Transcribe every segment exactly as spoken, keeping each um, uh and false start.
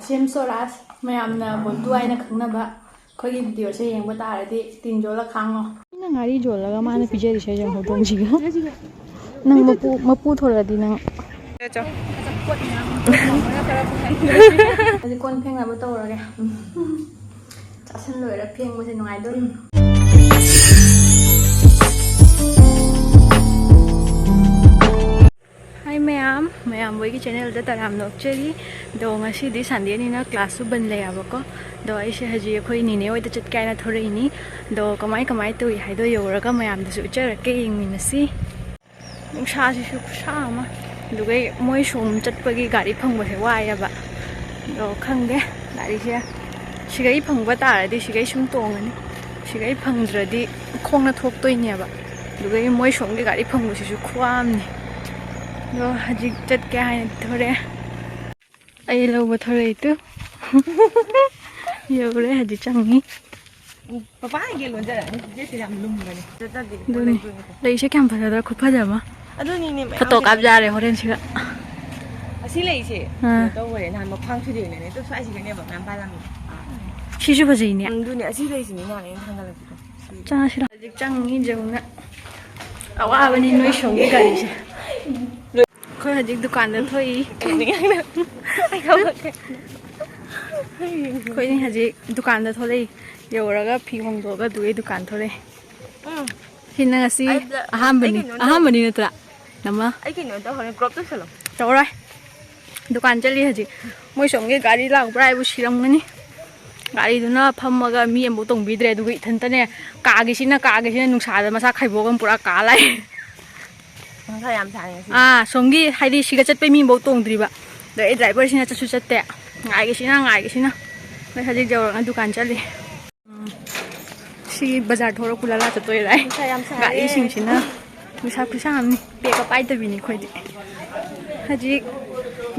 ꯁꯦꯝ ꯁꯣꯔꯥꯖ, ꯃꯌꯥꯝꯅ ꯕꯣꯟꯇꯨ ꯍꯥꯏꯅ ꯈꯪꯅꯕ ꯑꯩꯈꯣꯏꯒꯤ ꯚꯤꯗꯤꯑꯣꯁꯦ ꯌꯦꯡꯕ ꯇꯥꯔꯗꯤ ꯇꯤꯟ ꯌꯣꯜꯂ ꯈꯥꯡꯉꯣ꯫ ꯑꯩꯅ ꯉꯥꯔꯤ ꯌꯣꯜꯂꯒ ꯃꯥꯅ ꯄꯤꯖꯔꯤꯁꯦ ꯌꯦꯡꯉꯣ, ꯍꯧꯗꯣꯡꯁꯤꯒ꯫ ꯅꯪ ꯃꯄꯨ, ꯃꯄꯨ ꯊꯣꯔꯛꯑꯗꯤ ꯅꯪ꯫ ꯍꯧꯖꯤꯛ ꯀꯣꯟ ꯐꯦꯡꯅꯕ ꯇꯧꯔꯒꯦ꯫ ꯆꯥꯁꯟ ꯂꯣꯏꯔ ꯐꯦꯡꯕꯁꯦ ꯅꯨꯡꯉꯥꯏꯗꯣꯔꯤ꯫ ꯍꯥꯏ ꯃꯌꯥꯝ, ꯃꯌꯥꯝ ꯍꯣꯏꯒꯤ ꯆꯦꯅꯦꯜꯗ ꯇꯔꯥꯝꯅ ꯑꯣꯛꯆꯔꯤ꯫ ꯑꯗꯣ ꯉꯁꯤꯗꯤ ꯁꯟꯗꯦꯅꯤꯅ ꯀ꯭ꯂꯥꯁꯁꯨ ꯕꯟ ꯂꯩꯌꯦꯕꯀꯣ꯫ ꯑꯗꯣ ꯑꯩꯁꯦ ꯍꯧꯖꯤꯛ ꯑꯩꯈꯣꯏ ꯅꯦꯅꯦ ꯍꯣꯏꯗ ꯆꯠꯀꯦ ꯍꯥꯏꯅ ꯊꯣꯔꯛꯏꯅꯤ꯫ ꯑꯗꯣ ꯀꯃꯥꯏ ꯀꯃꯥꯏ ꯇꯧꯏ ꯍꯥꯏꯗꯣ ꯌꯧꯔꯒ ꯃꯌꯥꯝꯗꯁꯨ ꯎꯠꯆꯔꯛꯀꯦ, ꯌꯦꯡꯃꯤꯟꯅꯁꯤ꯫ ꯅꯨꯡꯁꯥꯁꯤꯁꯨ ꯈꯨꯁꯥ ꯑꯃ꯫ ꯑꯗꯨꯒ ꯃꯣꯏ ꯁꯣꯝ ꯆꯠꯄꯒꯤ ꯒꯥꯔꯤ ꯐꯪꯕꯁꯦ ꯋꯥꯏꯌꯦꯕ꯫ ꯑꯗꯣ ꯈꯪꯗꯦ, ꯒꯥꯔꯤꯁꯦ ꯁꯤꯒꯩ ꯐꯪꯕ ꯇꯥꯔꯗꯤ ꯁꯤꯒꯩ ꯁꯨꯝ ꯇꯣꯡꯉꯅꯤ꯫ ꯁꯤꯒꯩ ꯐꯪꯗ꯭ꯔꯗꯤ ꯈꯣꯡꯅ ꯊꯣꯛꯇꯣꯏꯅꯦꯕ꯫ ꯑꯗꯨꯒ ꯃꯣꯏ ꯁꯣꯝꯒꯤ ꯒꯥꯔꯤ ꯐꯪꯕꯁꯤꯁꯨ ꯈꯨꯋꯥ ꯑꯃꯅꯤ꯫ ꯑꯗꯣ ꯍꯧꯖꯤꯛ ꯆꯠꯀꯦ ꯍꯥꯏꯅ ꯊꯣꯔꯛꯑꯦ꯫ ꯑꯩ ꯂꯧꯕ ꯊꯣꯔꯛꯏ ꯇꯨ꯫ ꯌꯧꯔꯦ, ꯍꯧꯖꯤꯛ ꯆꯪꯉꯤ꯫ ꯎꯝ, ꯄꯄꯥꯅ ꯒꯦꯠ ꯂꯣꯟꯖꯔꯛꯑꯅꯤ꯫ ꯒꯦꯠꯁꯦ ꯌꯥꯝ ꯂꯨꯝꯕꯅꯦ꯫ ꯆꯠꯆꯗꯦ꯫ ꯑꯗꯨꯅꯤ꯫ ꯂꯩꯁꯦ ꯀꯌꯥꯝ ꯐꯖꯗ꯭ꯔꯥ, ꯈꯨꯐꯖ ꯑꯃ꯫ ꯑꯗꯨꯅꯤꯅꯦ, ꯃꯌꯥꯝ ꯐꯣꯇꯣ ꯀꯥꯞ ꯌꯥꯔꯦ ꯍꯣꯔꯦꯟ ꯁꯤꯒ꯫ ꯑꯁꯤ ꯂꯩꯁꯦ ꯑꯥ꯫ ꯀꯩꯅꯣ ꯇꯧꯈꯔꯦ, ꯅꯍꯥꯟ ꯃꯈꯥꯡ ꯊꯨꯗꯦꯛꯅꯅꯦ꯫ ꯑꯗꯣ ꯁ꯭ꯋꯥꯏꯁꯤꯒꯅꯦꯕ ꯃꯌꯥꯝ ꯄꯥꯜꯂꯝꯃꯤ꯫ ꯁꯤꯁꯨ ꯐꯖꯩꯅꯦ꯫ ꯎꯝ, ꯑꯗꯨꯅꯦ, ꯑꯁꯤ ꯂꯩꯁꯤꯅꯤ ꯅꯍꯥꯟ ꯑꯩꯅ ꯊꯥꯡꯒꯠꯂꯛꯄꯗꯣ꯫ ꯆꯥꯁꯤꯔꯥ? ꯍꯧꯖꯤꯛ ꯆꯪꯉꯤ ꯖꯧꯅ꯫ ꯑꯋꯥꯕꯅꯤ ꯅꯣꯏ ꯁꯣꯝꯒꯤ ꯒꯥꯔꯤꯁꯦ꯫ ꯑꯩꯈꯣꯏ ꯍꯧꯖꯤꯛ ꯗꯨꯀꯥꯟꯗ ꯊꯣꯛꯏ꯫ ꯑꯩꯈꯣꯏꯅꯤ ꯍꯧꯖꯤꯛ ꯗꯨꯀꯥꯟꯗ ꯊꯣꯛꯂꯛꯏ꯫ ꯌꯧꯔꯒ ꯐꯤ ꯍꯣꯡꯗꯣꯛꯑꯒ ꯑꯗꯨꯒꯤ ꯗꯨꯀꯥꯟ ꯊꯣꯛꯂꯛꯏ꯫ ꯎꯝ꯫ ꯁꯤ ꯅꯪ ꯉꯁꯤ ꯑꯩ ꯕ꯭ꯂ-, ꯑꯍꯥꯟꯕꯅꯤ, ꯑꯩ ꯀꯩꯅꯣ ꯇꯧ-, ꯑꯍꯥꯟꯕꯅꯤ ꯅꯠꯇ꯭ꯔꯥ? ꯅꯃ? ꯑꯩ ꯀꯩꯅꯣ ꯇꯧꯍꯧꯔꯦ, ꯀ꯭ꯔꯣꯞ ꯇꯧꯁꯜꯂꯣ꯫ ꯇꯧꯔꯣꯏ꯫ ꯗꯨꯀꯥꯟ ꯆꯠꯂꯤ ꯍꯧꯖꯤꯛ꯫ ꯃꯣꯏ ꯁꯣꯝꯒꯤ ꯒꯥꯔꯤ ꯂꯥꯛꯄ꯭ꯔꯥ ꯍꯥꯏꯕꯨ ꯁꯤꯔꯝꯒꯅꯤ꯫ ꯒꯥꯔꯤꯗꯨꯅ ꯐꯝꯃꯒ ꯃꯤ ꯑꯃꯐꯥꯎ ꯇꯣꯡꯕꯤꯗ꯭ꯔꯦ꯫ ꯑꯗꯨꯒ ꯏꯊꯟꯇꯅꯦ ꯀꯥꯒꯤꯁꯤꯅ, ꯀꯥꯒꯤꯁꯤꯅ ꯅꯨꯡꯁꯥꯗ ꯃꯁꯥ ꯈꯥꯏꯕꯣꯛꯑꯒ ꯄꯨꯔꯥ ꯀꯥ ꯂꯥꯛꯑꯦ꯫ ꯅꯨꯡꯁꯥ ꯌꯥꯝ ꯁꯥꯏ ꯉꯁꯤ꯫ ꯑꯥ, ꯁꯣꯝꯒꯤ ꯍꯥꯏꯗꯤ ꯁꯤꯒ ꯆꯠꯄꯩ ꯃꯤ ꯑꯃꯐꯥꯎ ꯇꯣꯡꯗ꯭ꯔꯤꯕ꯫ ꯑꯗꯣ ꯑꯩ ꯗ꯭ꯔꯥꯏꯚꯔꯁꯤꯅ ꯆꯠꯁꯨ ꯆꯠꯇꯦ꯫ ꯉꯥꯏꯒꯤꯁꯤꯅ, ꯉꯥꯏꯒꯤꯁꯤꯅ꯫ ꯑꯩ ꯍꯧꯖꯤꯛ ꯌꯧꯔꯒ ꯗꯨꯀꯥꯟ ꯆꯠꯂꯤ꯫ ꯁꯤ ꯕꯖꯥꯔ ꯊꯣꯔꯛꯄ ꯂꯥꯂꯥ ꯆꯠꯇꯣꯏꯔꯥ? ꯅꯨꯡꯁꯥ ꯌꯥꯝ ꯁꯥꯏꯌꯦ꯫ ꯒꯥꯔꯤꯁꯤꯡꯁꯤꯅ ꯅꯨꯡꯁꯥ ꯈꯨꯠꯁꯥ ꯑꯃꯅꯤ꯫ ꯕꯦꯒꯀ ꯄꯥꯏꯗꯕꯤꯅꯤ ꯑꯩꯈꯣꯏꯗꯤ꯫ ꯍꯧꯖꯤꯛ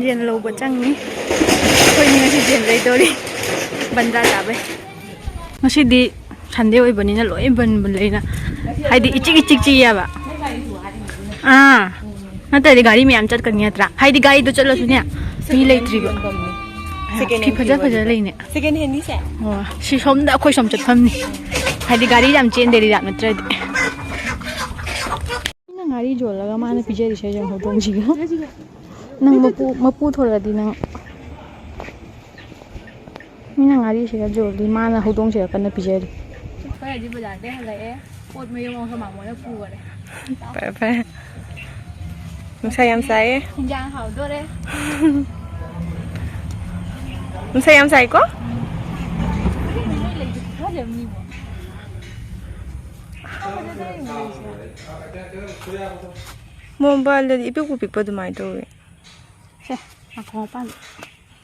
ꯌꯦꯟ ꯂꯧꯕ ꯆꯪꯉꯤ꯫ ꯑꯩꯈꯣꯏꯅꯤ ꯉꯁꯤ ꯌꯦꯟ ꯂꯩꯗꯣꯔꯤ꯫ ꯕꯟꯗꯥ ꯆꯥꯕꯩ꯫ ꯉꯁꯤꯗꯤ ꯁꯟꯗꯦ ꯑꯣꯏꯕꯅꯤꯅ ꯂꯣꯏ ꯕꯟ ꯕꯟ ꯂꯩꯅ꯫ ꯍꯥꯏꯗꯤ ꯏꯆꯤꯛ ꯏꯆꯤꯛ ꯆꯤꯛꯑꯦꯕ꯫ ꯑꯥ꯫ ꯅꯠꯇ꯭ꯔꯗꯤ ꯒꯥꯔꯤ ꯃꯌꯥꯝ ꯆꯠꯀꯅꯤ ꯅꯠꯇ꯭ꯔꯥ? ꯍꯥꯏꯗꯤ ꯒꯥꯔꯤꯗꯣ ꯆꯠꯂꯁꯨꯅꯦ, ꯃꯤ ꯂꯩꯇ꯭ꯔꯤꯕ꯫ Second ꯐꯤ hand ꯐꯖ ꯐꯖ ꯂꯩꯅꯦ꯫ Second handꯅꯤꯁꯦ꯫ ꯑꯣ, ꯁꯤ ꯁꯣꯝꯗ ꯑꯩꯈꯣꯏ ꯁꯣꯝ ꯆꯠꯐꯝꯅꯤ꯫ ꯍꯥꯏꯗꯤ ꯒꯥꯔꯤ ꯌꯥꯝ ꯆꯦꯟꯗꯦ ꯔꯤꯖꯥꯕ ꯅꯠꯇ꯭ꯔꯗꯤ꯫ ꯃꯤꯅ ꯉꯥꯔꯤ ꯌꯣꯜꯂꯒ ꯃꯥꯅ ꯄꯤꯖꯔꯤꯁꯦ ꯌꯦꯡꯉꯣ ꯍꯧꯗꯣꯡꯁꯤꯒ꯫ ꯅꯪ ꯃꯄꯨ, ꯃꯄꯨ ꯊꯣꯔꯛꯑꯗꯤ ꯅꯪ꯫ ꯃꯤꯅ ꯉꯥꯔꯤꯁꯤꯒ ꯌꯣꯜꯂꯤ, ꯃꯥꯅ ꯍꯧꯗꯣꯡꯁꯤꯒ ꯀꯟꯅ ꯄꯤꯖꯔꯤ꯫ ꯑꯩꯈꯣꯏ ꯍꯧꯖꯤꯛ ꯕꯖꯥꯔꯗꯩ ꯍꯜꯂꯛꯑꯦ꯫ ꯄꯣꯠ ꯃꯌꯨꯝ ꯑꯃꯨꯛ ꯃꯥꯡꯒꯣꯟꯗ ꯄꯨꯈꯔꯦ꯫ ꯐꯔꯦ, ꯐꯔꯦ꯫ ꯅꯨꯡꯁꯥ ꯌꯥꯝ ꯁꯥꯏꯌꯦ꯫ ꯍꯤꯟꯖꯥꯡ ꯍꯥꯎꯗꯣꯔꯦ꯫ ꯅꯨꯡꯁꯥ ꯌꯥꯝ ꯁꯥꯏꯀꯣ? ꯀꯔꯤꯅꯣ ꯅꯣꯏ ꯂꯩꯗꯨ ꯈꯨꯐꯖ ꯑꯃꯅꯤꯕꯣ꯫ ꯑꯍꯥꯟꯕꯗ ꯂꯩꯔꯤꯉꯩꯁꯦ꯫ ꯃꯣꯕꯥꯏꯜꯗꯗꯤ ꯏꯄꯤꯛꯄꯨ ꯄꯤꯛꯄ ꯑꯗꯨꯃꯥꯏꯅ ꯇꯧꯋꯦ꯫ ꯁꯦ, ꯅꯥꯀꯣꯡ ꯃꯄꯥꯟꯗ꯫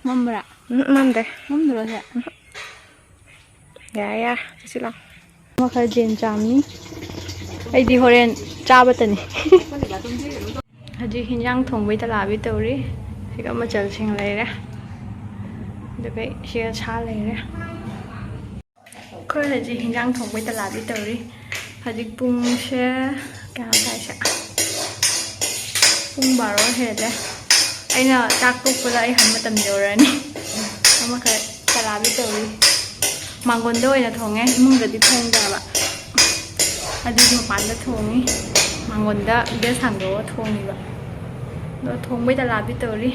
ꯃꯝꯕ꯭ꯔꯥ? ꯎꯝ, ꯃꯝꯗꯦ꯫ ꯃꯝꯗ꯭ꯔꯣ ꯁꯦ? ꯎꯝ꯫ ꯌꯥꯔꯦ, ꯌꯥꯔꯦ꯫ ꯆꯠꯁꯤ ꯂꯥꯎ꯫ ꯑꯃ ꯈꯔ ꯖꯦꯟ ꯆꯥꯝꯅꯤ꯫ ꯑꯩꯗꯤ ꯍꯣꯔꯦꯟ ꯆꯥꯕꯇꯅꯤ꯫ ꯍꯧꯖꯤꯛ ꯍꯤꯟꯖꯥꯡ ꯊꯣꯡꯕꯩ ꯇꯂꯥꯕꯤ ꯇꯧꯔꯤ꯫ ꯁꯤꯒ ꯃꯆꯜꯁꯤꯡ ꯂꯩꯔꯦ꯫ ꯑꯗꯨꯒ ꯁꯤꯒ ꯁꯥ ꯂꯩꯔꯦ꯫ ꯑꯩꯈꯣꯏ ꯍꯧꯖꯤꯛ ꯍꯤꯟꯖꯥꯡ ꯊꯣꯡꯕꯩ ꯇꯂꯥꯕꯤ ꯇꯧꯔꯤ꯫ ꯍꯧꯖꯤꯛ ꯄꯨꯡꯁꯦ ꯀꯌꯥ ꯇꯥꯏꯁꯦ? ꯄꯨꯡ ꯕꯥꯔꯣ ꯍꯦꯜꯂꯦ꯫ ꯑꯩꯅ ꯆꯥꯛ ꯇꯣꯛꯄꯗ ꯑꯩ ꯍꯟ ꯃꯇꯝ ꯌꯧꯔꯅꯤ꯫ ꯑꯃꯈꯛ ꯇꯂꯥꯕꯤ ꯇꯧꯔꯤ꯫ ꯃꯥꯡꯒꯣꯟꯗ ꯑꯣꯏꯅ ꯊꯣꯡꯉꯦ, ꯏꯃꯨꯡꯗꯗꯤ ꯊꯣꯡꯗꯕ꯫ ꯑꯗꯨꯒꯤ ꯃꯄꯥꯟꯗ ꯊꯣꯡꯉꯤ꯫ ꯃꯥꯡꯒꯣꯟꯗ ꯒꯦꯁ ꯍꯥꯡꯗꯣꯛꯑꯒ ꯊꯣꯡꯉꯤꯕ꯫ ꯑꯗꯣ ꯊꯣꯡꯕꯩ ꯇꯂꯥꯕꯤ ꯇꯧꯔꯤ꯫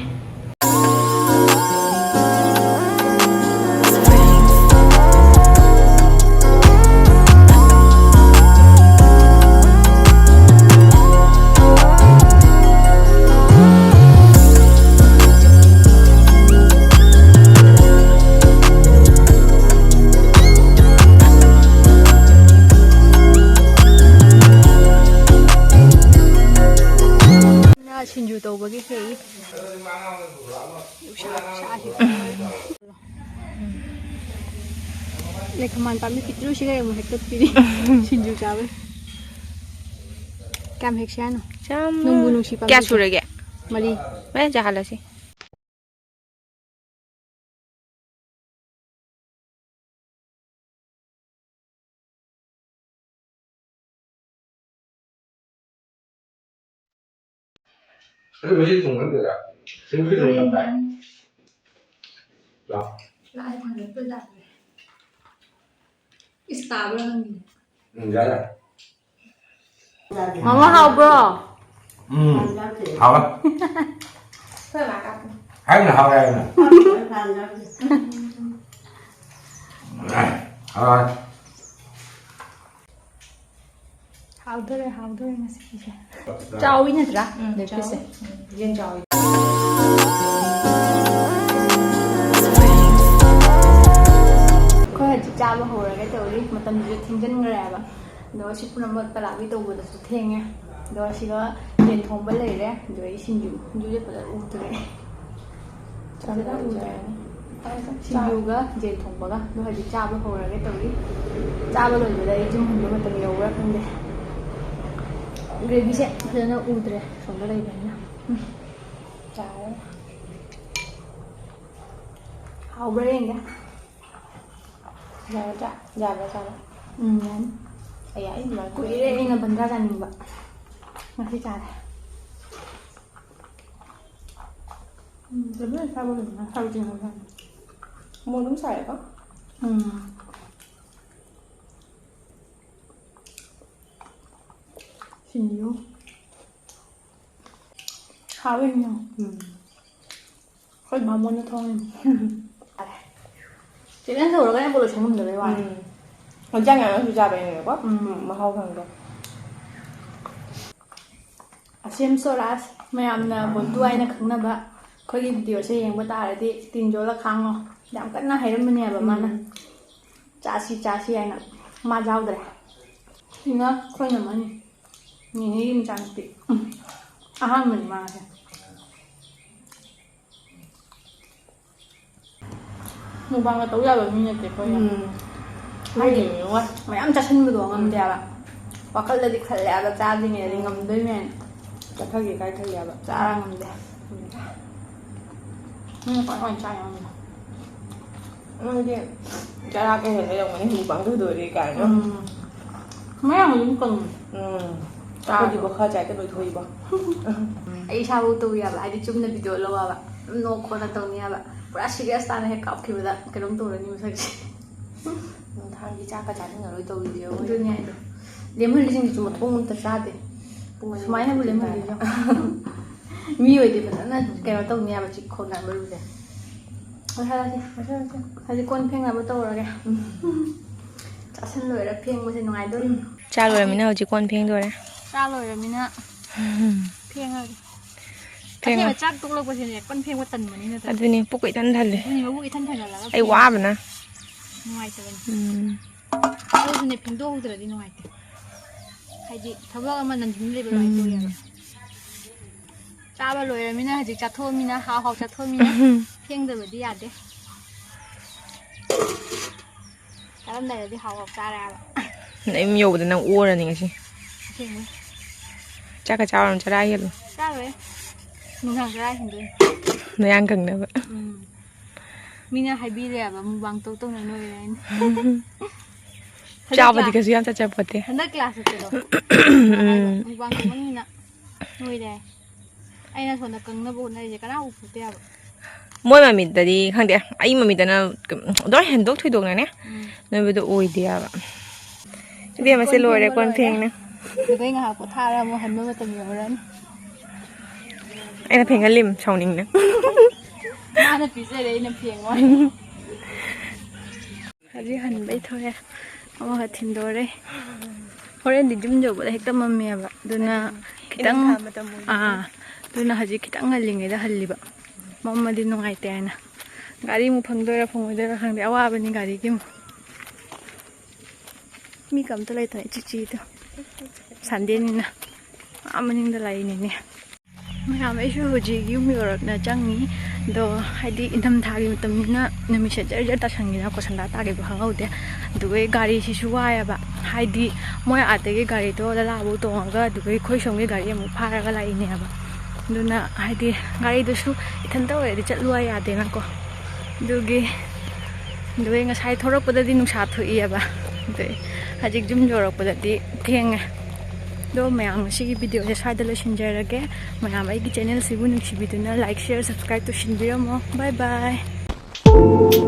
ꯁꯤꯡꯖꯨ ꯇꯧꯕꯒꯤ ꯍꯦꯛꯏ꯫ ꯅꯨꯡꯁꯥ ꯈꯨꯁꯥꯁꯤꯗꯤ꯫ ꯂꯩꯈꯃꯥꯟ ꯄꯥꯝꯕꯤ ꯄꯤꯛꯇ꯭ꯔꯨꯁꯤꯒ ꯑꯃꯨꯛ ꯍꯦꯛꯇꯠꯄꯤꯔꯤ꯫ ꯁꯤꯡꯖꯨ ꯆꯥꯕꯩ꯫ ꯀꯌꯥꯝ ꯍꯦꯛꯁꯦ ꯍꯥꯏꯅꯣ? ꯆꯥꯝꯃ꯫ ꯅꯨꯡꯕꯨ ꯅꯨꯡꯁꯤ ꯄꯥꯝꯕꯤ꯫ ꯀꯌꯥ ꯁꯨꯔꯒꯦ? ꯃꯔꯤ꯫ ꯍꯣꯔꯦꯟ ꯆꯥꯍꯜꯂꯁꯤ꯫ ꯑꯗꯨ ꯉꯁꯤ ꯊꯣꯡꯕ ꯅꯠꯇꯦꯗ꯫ ꯁꯤꯡꯖꯨ ꯊꯣꯡꯕ ꯇꯥꯏ꯫ ꯂꯥꯛꯑꯦ, ꯐꯪꯉꯦ, ꯑꯩꯈꯣꯏ ꯂꯥꯛꯑꯦ꯫ ꯏꯁ, ꯇꯥꯕ꯭ꯔꯥ ꯈꯪꯗꯦ꯫ ꯎꯝ, ꯌꯥꯔꯦ꯫ ꯃꯃꯥ, ꯍꯥꯎꯕ꯭ꯔꯣ? ꯎꯝ, ꯍꯥꯎꯋꯦ꯫ ꯑꯩꯈꯣꯏ ꯃꯥ ꯀꯥꯞꯄꯅꯤ꯫ ꯍꯥꯏꯕꯅ ꯍꯥꯎꯋꯦ ꯍꯥꯏꯕꯅ꯫ ꯍꯥꯎꯋꯦ꯫ ꯍꯥꯎꯗꯣꯔꯦ, ꯍꯥꯎꯗꯣꯔꯦ ꯉꯁꯤꯒꯤꯁꯦ꯫ ꯆꯥꯎꯋꯤ ꯅꯠꯇ꯭ꯔꯥ? ꯎꯝ, ꯂꯦꯒ ꯄꯤꯁꯁꯦ꯫ ꯆꯥꯎꯋꯤ꯫ ꯎꯝ, ꯌꯦꯟ ꯆꯥꯎꯋꯤ꯫ ꯑꯩꯈꯣꯏ ꯍꯧꯖꯤꯛ ꯆꯥꯕ ꯍꯧꯔꯒꯦ ꯇꯧꯔꯤ꯫ ꯃꯇꯝꯁꯤꯁꯨ ꯊꯦꯡꯖꯤꯟꯈ꯭ꯔꯦꯕ꯫ ꯑꯗꯣ ꯁꯤ ꯄꯨꯝꯅꯃꯛ ꯇꯂꯥꯕꯤ ꯇꯧꯕꯗꯁꯨ ꯊꯦꯡꯉꯦ꯫ ꯑꯗꯣ ꯁꯤꯒ ꯌꯦꯟ ꯊꯣꯡꯕ ꯂꯩꯔꯦ꯫ ꯑꯗꯨꯗꯒꯤ ꯁꯤꯡꯖꯨ꯫ ꯁꯤꯡꯖꯨꯁꯦ ꯐꯖꯅ ꯎꯗ꯭ꯔꯦ꯫ ꯐꯖꯅ ꯎꯗ꯭ꯔꯦ꯫ ꯁꯤꯡꯖꯨꯒ ꯌꯦꯟ ꯊꯣꯡꯕꯒ꯫ ꯑꯗꯣ ꯍꯧꯖꯤꯛ ꯆꯥꯕ ꯍꯧꯔꯒꯦ ꯇꯧꯔꯤ꯫ ꯆꯥꯕ ꯂꯣꯏꯕꯗ ꯑꯩ ꯌꯨꯝ ꯍꯟꯕ ꯃꯇꯝ ꯌꯧꯕ꯭ꯔꯥ ꯈꯪꯗꯦ꯫ ꯒ꯭ꯔꯦꯚꯤꯁꯦ ꯐꯖꯅ ꯎꯗ꯭ꯔꯦ ꯁꯣꯝꯗ ꯂꯩꯕꯅꯤꯅ꯫ ꯎꯝ꯫ ꯆꯥꯔꯦ꯫ ꯍꯥꯎꯕ꯭ꯔꯥ ꯌꯦꯡꯒꯦ꯫ ꯌꯥꯒꯗ꯭ꯔꯥ? ꯌꯥꯕ꯭ꯔꯥ ꯆꯥꯕ? ꯎꯝ, ꯌꯥꯅꯤ꯫ ꯑꯩ, ꯑꯩ ꯑꯗꯨꯃꯥꯏꯅ ꯀꯨꯏꯔꯦ ꯑꯩꯅ ꯕꯟꯗ꯭ꯔꯥ ꯆꯥꯅꯤꯡꯕ꯫ ꯉꯁꯤ ꯆꯥꯔꯦ꯫ ꯎꯝ, ꯐꯖꯅ ꯆꯥꯕ ꯂꯣꯏꯔꯦ꯫ ꯉꯁꯥꯏ ꯆꯤꯡꯉꯨꯔꯦ꯫ ꯃꯣꯔꯣꯛ ꯑꯗꯨꯝ ꯁꯥꯏꯌꯦꯀꯣ? ꯎꯝ꯫ ꯁꯤꯡꯖꯨ꯫ ꯍꯥꯎꯋꯦ ꯌꯥꯝꯅ꯫ ꯎꯝ꯫ ꯑꯩꯈꯣꯏ ꯃꯥꯃꯣꯅ ꯊꯣꯡꯉꯤꯅꯦ꯫ ꯆꯦ, ꯅꯪ ꯇꯧꯔꯒꯅ ꯄꯣꯂꯨꯁꯟ ꯉꯝꯗꯕꯩ ꯋꯥꯅꯤ꯫ ꯎꯝ꯫ ꯍꯛꯆꯥꯡ ꯌꯥꯝꯅꯁꯨ ꯆꯥꯕꯅꯤꯅꯀꯣ꯫ ꯎꯝ꯫ ꯃꯍꯥꯎ ꯈꯪꯗꯦ꯫ ꯑꯁꯦꯝ ꯁꯣꯔꯥꯖ, ꯃꯌꯥꯝꯅ ꯕꯣꯟꯇꯨ ꯍꯥꯏꯅ ꯈꯪꯅꯕ, ꯑꯩꯈꯣꯏꯒꯤ ꯚꯤꯗꯤꯑꯣꯁꯦ ꯌꯦꯡꯕ ꯇꯥꯔꯗꯤ ꯇꯤꯟ ꯌꯣꯠꯂ ꯈꯥꯡꯉꯣ꯫ ꯌꯥꯝ ꯀꯟꯅ ꯍꯥꯏꯔꯝꯕꯅꯦꯕ ꯃꯥꯅ꯫ ꯎꯝ꯫ ꯆꯥꯁꯤ, ꯆꯥꯁꯤ ꯍꯥꯏꯅ꯫ ꯃꯥ ꯌꯥꯎꯗ꯭ꯔꯦ꯫ ꯁꯤꯅ ꯑꯩꯈꯣꯏ ꯅꯝꯃꯅꯤ꯫ ꯅꯦꯅꯦꯒꯤ ꯃꯆꯥꯅꯨꯄꯤ꯫ ꯎꯝ꯫ ꯑꯍꯥꯟꯕꯅꯤ ꯃꯥꯁꯦ꯫ ꯃꯨꯛꯕꯥꯡꯒ ꯇꯧ ꯌꯥꯕ ꯃꯤ ꯅꯠꯇꯦ ꯑꯩꯈꯣꯏ꯫ ꯎꯝ꯫ ꯍꯥꯏꯗꯤ ꯍꯣꯏ꯫ ꯃꯌꯥꯝ ꯆꯥꯁꯤꯟꯕꯗꯣ ꯉꯝꯗꯦ ꯍꯥꯏꯕ꯫ ꯋꯥꯈꯜꯗꯗꯤ ꯈꯜꯂꯦ ꯍꯥꯏꯕ, ꯆꯥꯗ꯭ꯔꯤꯉꯩꯗꯗꯤ ꯉꯝꯗꯣꯏ ꯃꯌꯥꯝ꯫ ꯆꯥꯊꯒꯦ ꯀꯥꯏ ꯈꯜꯂꯦ ꯍꯥꯏꯕ꯫ ꯆꯥꯔ ꯉꯝꯗꯦ꯫ ꯃꯤꯅ ꯄꯪꯆꯥ ꯆꯥ ꯌꯥꯕ꯫ ꯅꯣꯏꯗꯤ ꯆꯔꯥ ꯀꯩ ꯍꯦꯟꯅ ꯌꯧꯒꯅꯤ, ꯃꯨꯛꯕꯥꯡ ꯇꯧꯗꯣꯔꯤ ꯀꯥꯏꯅ꯫ ꯎꯝ꯫ ꯃꯌꯥꯝ ꯑꯗꯨꯝ ꯀꯪꯉꯤ꯫ ꯎꯝ꯫ ꯆꯥꯕꯗꯣ꯫ ꯑꯩꯈꯣꯏꯗꯤꯕꯣ ꯈꯔ ꯆꯥꯏꯇ ꯂꯣꯏꯊꯣꯛꯏꯕꯣ꯫ ꯑꯩ ꯏꯁꯥꯐꯥꯎ ꯇꯧ ꯌꯥꯕ, ꯍꯥꯏꯗꯤ ꯆꯨꯝꯅ ꯚꯤꯗꯤꯑꯣ ꯂꯧ ꯌꯥꯕ, ꯑꯗꯨꯝ ꯅꯣꯛ ꯈꯣꯠꯅ ꯇꯧꯅꯤ ꯌꯥꯕ꯫ ꯄꯨꯔꯥ ꯁꯤꯔꯤꯌꯁ ꯇꯥꯅ ꯍꯦꯛ ꯀꯥꯞꯈꯤꯕꯗ ꯀꯩꯅꯣꯝ ꯇꯧꯔꯅꯤ ꯃꯁꯛꯁꯦ꯫ ꯅꯨꯡꯊꯥꯡꯒꯤ ꯆꯥꯛꯀ ꯆꯥꯅꯤꯡꯉꯔꯣꯏ ꯇꯧꯔꯤꯁꯦ ꯑꯩꯈꯣꯏ꯫ ꯑꯗꯨꯅꯦ ꯍꯥꯏꯗꯣ꯫ ꯂꯦꯝꯍꯜꯂꯤꯁꯤꯡꯗꯨꯁꯨ ꯃꯊꯣꯡ ꯑꯝꯇ ꯆꯥꯗꯦ꯫ ꯄꯨꯡ ꯑꯅꯤ ꯁꯨꯃꯥꯏꯅꯕꯨ ꯃꯈꯥꯏ ꯂꯦꯝꯍꯜꯂꯤꯁꯦ꯫ ꯇꯥꯔꯦ꯫ ꯃꯤ ꯑꯣꯏꯗꯤ ꯐꯖꯅ ꯀꯩꯅꯣ ꯇꯧꯅꯤ ꯍꯥꯏꯕ ꯆꯤꯛ ꯈꯣꯠꯅ ꯃꯔꯨꯁꯦ꯫ ꯂꯣꯏꯁꯜꯂꯁꯤ, ꯂꯣꯏꯁꯜꯂꯁꯤ꯫ ꯍꯧꯖꯤꯛ ꯀꯣꯟ ꯐꯦꯡꯅꯕ ꯇꯧꯔꯒꯦ꯫ ꯆꯥꯁꯟ ꯂꯣꯏꯔ ꯐꯦꯡꯕꯁꯦ ꯅꯨꯡꯉꯥꯏꯗꯣꯔꯤ꯫ ꯆꯥ ꯂꯣꯏꯔꯃꯤꯅ ꯍꯧꯖꯤꯛ ꯀꯣꯟ ꯐꯦꯡꯗꯣꯔꯦ꯫ ꯆꯥ ꯂꯣꯏꯔꯃꯤꯅ ꯐꯦꯡꯉꯒꯦ꯫ ꯐꯦꯡꯉꯣ꯫ ꯑꯁꯦꯡꯕ ꯆꯥꯛ ꯇꯣꯛꯂꯛꯄꯁꯤꯅꯦ ꯀꯣꯟ ꯐꯦꯡꯕ ꯇꯟꯕꯅꯤ ꯅꯠꯇ꯭ꯔꯥ? ꯑꯗꯨꯅꯦ, ꯄꯨꯛꯀ ꯏꯊꯟ ꯊꯜꯂꯦ꯫ ꯑꯗꯨꯅꯦ, ꯃꯕꯨꯛ ꯏꯊꯟ ꯊꯟꯒꯠꯂꯒ ꯑꯩ ꯐꯦꯡꯕ ꯋꯥꯕꯅ꯫ ꯅꯨꯡꯉꯥꯏꯇꯕꯅꯤ꯫ ꯎꯝ꯫ ꯑꯗꯨꯁꯨꯅꯦ, ꯐꯦꯡꯗꯣꯛꯍꯧꯗ꯭ꯔꯗꯤ ꯅꯨꯡꯉꯥꯏꯇꯦ꯫ ꯍꯥꯏꯗꯤ ꯊꯕꯛ ꯑꯃ ꯅꯪꯁꯤꯟ ꯂꯩꯕ ꯑꯗꯨꯃꯥꯏꯅ ꯎꯝ꯫ ꯇꯧꯋꯦꯕ꯫ ꯆꯥꯕ ꯂꯣꯏꯔꯃꯤꯅ ꯍꯧꯖꯤꯛ ꯆꯥꯊꯣꯛꯑꯃꯤꯅ ꯍꯥꯎ ꯍꯥꯎ ꯆꯥꯊꯣꯛꯑꯃꯤꯅ ꯐꯦꯡꯗꯕꯗꯤ ꯌꯥꯗꯦ꯫ ꯆꯥꯔꯝꯗꯥꯏꯗꯗꯤ ꯍꯥꯎ ꯍꯥꯎ ꯆꯥꯔꯦ ꯍꯥꯏꯕ꯫ ꯅꯌꯨꯝ ꯌꯧꯕꯗ ꯅꯪ ꯑꯣꯔꯅꯤ ꯉꯁꯤ꯫ ꯑꯁꯦꯡꯕꯩ꯫ ꯆꯥꯛꯀ ꯆꯥꯔꯨꯔꯅꯨ, ꯆꯔꯥ ꯍꯦꯜꯂꯨ꯫ ꯆꯥꯔꯣꯏ꯫ ꯅꯨꯡꯗꯥꯡ ꯆꯔꯥ ꯍꯦꯟꯗꯣꯏꯅꯤ꯫ ꯅꯌꯥꯡ ꯀꯪꯅꯕ꯫ ꯎꯝ꯫ ꯃꯤꯅ ꯍꯥꯏꯕꯤꯔꯦꯕ, "ꯃꯨꯛꯕꯥꯡ ꯇꯧ ꯇꯧꯅ ꯅꯣꯏꯔꯦ" ꯍꯥꯏꯅ꯫ ꯍꯟꯗꯛ ꯆꯥꯕꯗꯤ class, ꯀꯩꯁꯨ ꯌꯥꯝ ꯆꯠꯆꯄꯣꯠꯇꯦ꯫ ꯍꯟꯗꯛ class ꯆꯠꯄꯗꯣ꯫ ꯎꯝ꯫ ꯃꯨꯛꯕꯥꯡ ꯇꯧꯃꯟꯒꯤꯅ ꯅꯣꯏꯔꯦ ꯍꯥꯏ꯫ ꯑꯩꯅ ꯁꯣꯝꯗ ꯀꯪꯅꯕ ꯍꯣꯠꯅꯔꯤꯁꯦ ꯀꯅꯥ ꯎꯄꯣꯠꯇꯦ ꯍꯥꯏꯕ꯫ ꯃꯣꯏ ꯃꯃꯤꯠꯇꯗꯤ ꯈꯪꯗꯦ, ꯑꯩ ꯃꯃꯤꯠꯇꯅ ꯑꯗꯨꯝ ꯍꯦꯟꯗꯣꯛ ꯊꯣꯏꯗꯣꯛꯅꯅꯦ ꯎꯝ꯫ ꯅꯣꯏꯕꯗꯣ ꯑꯣꯏꯗꯦ ꯍꯥꯏꯕ꯫ ꯏꯕꯦꯝꯃꯁꯦ ꯀꯣꯟ ꯂꯣꯏꯔꯦ ꯐꯦꯡꯕ ꯀꯣꯟ ꯂꯣꯏꯔꯦ꯫ ꯐꯦꯡꯅ꯫ ꯑꯗꯨꯗꯩ ꯉꯥꯏꯍꯥꯛ ꯄꯣꯊꯥꯔ ꯑꯃꯨꯛ ꯍꯟꯕ ꯃꯇꯝ ꯌꯧꯔꯅꯤ꯫ ꯑꯩꯅ ꯐꯦꯡꯍꯜꯂꯤꯝ ꯁꯥꯎꯅꯤꯡꯅ꯫ ꯃꯥꯅ ꯄꯤꯖꯔꯦ, ꯑꯩꯅ ꯐꯦꯡꯉꯣ꯫ ꯍꯧꯖꯤꯛ ꯍꯟꯕꯩ ꯊꯣꯛꯑꯦ꯫ ꯑꯃꯒ ꯊꯤꯟꯗꯣꯔꯦ꯫ ꯍꯣꯔꯦꯟꯗꯤ ꯌꯨꯝ ꯌꯧꯕꯗ ꯍꯦꯛꯇ ꯃꯝꯃꯦꯕ꯫ ꯑꯗꯨꯅ ꯈꯤꯇꯪ, ꯏꯪꯊꯝꯊꯥ ꯃꯇꯝ ꯑꯣꯏꯕꯅꯤꯅ꯫ ꯑꯥ, ꯑꯗꯨꯅ ꯍꯧꯖꯤꯛ ꯈꯤꯇꯪ ꯉꯜꯂꯤꯉꯩꯗ ꯍꯜꯂꯤꯕ꯫ ꯃꯝꯃꯗꯤ ꯅꯨꯡꯉꯥꯏꯇꯦ ꯍꯥꯏꯅ꯫ ꯒꯥꯔꯤ ꯑꯃꯨꯛ ꯐꯪꯗꯣꯏꯔꯥ ꯐꯪꯉꯣꯏꯗꯣꯏꯔꯥ ꯈꯪꯗꯦ꯫ ꯑꯋꯥꯕꯅꯤ ꯒꯥꯔꯤꯒꯤ ꯑꯃꯨꯛ꯫ ꯃꯤ ꯀꯝꯇ ꯂꯩꯇꯅ ꯏꯆꯤꯛ ꯆꯤꯛꯏꯗꯣ꯫ Sundayꯅꯤꯅ꯫ ꯑꯥ ꯃꯅꯤꯡꯗ ꯂꯩꯔꯤꯅꯤꯅꯦ꯫ ꯃꯌꯥꯝ, ꯑꯩꯁꯨ ꯍꯧꯖꯤꯛ ꯌꯨꯝ ꯌꯧꯔꯛꯅ ꯆꯪꯉꯤ꯫ ꯑꯗꯣ ꯍꯥꯏꯗꯤ ꯏꯪꯊꯝꯊꯥꯒꯤ ꯃꯇꯝꯅꯤꯅ ꯅꯨꯃꯤꯠꯁꯦ ꯖꯔ ꯖꯔ ꯇꯥꯁꯟꯈꯤꯗꯅꯀꯣ, ꯁꯟꯗꯥ ꯇꯥꯈꯤꯕ ꯈꯪꯍꯧꯗꯦ꯫ ꯑꯗꯨꯒ ꯒꯥꯔꯤꯁꯤꯁꯨ ꯋꯥꯏꯑꯦꯕ, ꯍꯥꯏꯗꯤ ꯃꯣꯏ ꯑꯥꯗꯒꯤ ꯒꯥꯔꯤꯗꯣ ꯂꯂꯥꯕꯨ ꯇꯣꯡꯉꯒ ꯑꯗꯨꯒ ꯑꯩꯈꯣꯏ ꯁꯣꯝꯒꯤ ꯒꯥꯔꯤ ꯑꯃꯨꯛ ꯐꯥꯔꯒ ꯂꯥꯛꯏꯅꯦꯕ꯫ ꯑꯗꯨꯅ ꯍꯥꯏꯗꯤ ꯒꯥꯔꯤꯗꯨꯁꯨ ꯏꯊꯟꯇ ꯑꯣꯏꯔꯗꯤ ꯆꯠꯂꯨ ꯍꯥꯏ ꯌꯥꯗꯦꯅꯀꯣ꯫ ꯑꯗꯨꯒꯤ, ꯑꯗꯨꯒꯤ ꯉꯁꯥꯏ ꯊꯣꯔꯛꯄꯗꯗꯤ ꯅꯨꯡꯁꯥ ꯊꯣꯛꯏꯑꯕ꯫ ꯑꯗꯨꯏ ꯍꯧꯖꯤꯛ ꯌꯨꯝ ꯌꯧꯔꯛꯄꯗꯗꯤ ꯊꯦꯡꯉꯦ꯫ ꯑꯗꯣ ꯃꯌꯥꯝ, ꯉꯁꯤꯒꯤ videoꯁꯦ ꯁ꯭ꯋꯥꯏꯗ ꯂꯣꯏꯁꯤꯟꯖꯔꯒꯦ꯫ ꯃꯌꯥꯝ ꯑꯩꯒꯤ channelꯁꯤꯕꯨ ꯅꯨꯡꯁꯤꯕꯤꯗꯨꯅ like, share, subscribe ꯇꯧꯁꯤꯟꯕꯤꯔꯝꯃꯣ꯫ Bye bye꯫